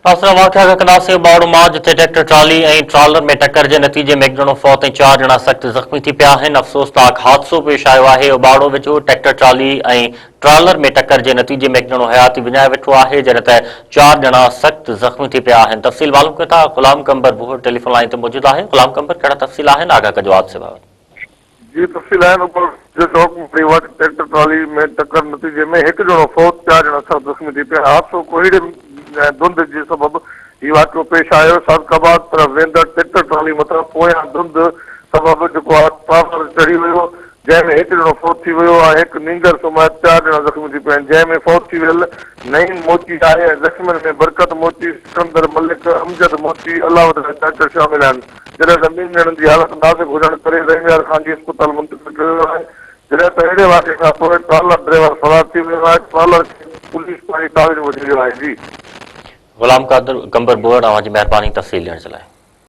ناصر واقعا کان ڪنداسين ٻاڙو مان جتي ٽريڪٽر ٽرالي ۽ ٽرالر ۾ ٽڪر جي نتيجي ۾ هڪ ڄڻو فوت ۽ چار ڄڻا سخت زخمي ٿي پيا آهن افسوسناڪ حادثو پيش آيو آهي اوٻاڙو ويجهو ٽريڪٽر ٽرالي ۽ ٽرالر ۾ ٽڪر جي نتيجي ۾ هڪ ڄڻو حياتي وڃائي ويٺو آهي جڏهن ته چار ڄڻا سخت زخمي ٿي پيا آهن تفصيل معلوم ڪيون ٿا غلام قمبر بوهڙ ٽيليفون لائين تي موجود آهي غلام قمبر ڪهڙا تفصيل آهن آگاهه ڪجو حادثي بابت. جي تفصيل آهن اپر جو چوڪ مڙي وٽ ٽريڪٽر ٽرالي ۾ ٽڪر نتيجي ۾ هڪ ڄڻو فوت چار ڄڻا سخت زخمي ٿي پيا حادثو ڪوهيڙي ۽ ڌنڌ جي سبب هي واقعو پيش آيو صادق آباد طرف ويندڙ ٽريڪٽر ٽرالي مٿان پويان ڌنڌ سبب جيڪو آهي ٽرالر چڙهي ويو جنهن ۾ هڪ ڄڻو فوت ٿي ويو ۽ هڪ نينگر سميت چار ڄڻا زخمي ٿي پيا آهن جنهن ۾ فوت ٿي ويل نعيم موچي آهي ۽ زخمين ۾ برڪت موچي سڪندر ملڪ امجد موچي الله وڌايو چاچڙ شامل آهن. جڏهن ته ٻن ڄڻن جي حالت نازڪ هجڻ ڪري رحيم يار خان جي اسپتال منتقل ڪيو ويو آهي، جڏهن ته اهڙي واقعي کان پوء ٽرالر ڊرائيور فرار ٿي ويو آهي، ٽرالر کي پوليس پنهنجي تحويل ۾ وٺي ويو آهي. جي. غلام قادر قمبر بوهڙ اوهان جي مهرباني تفصيل ڏيڻ جي لاء.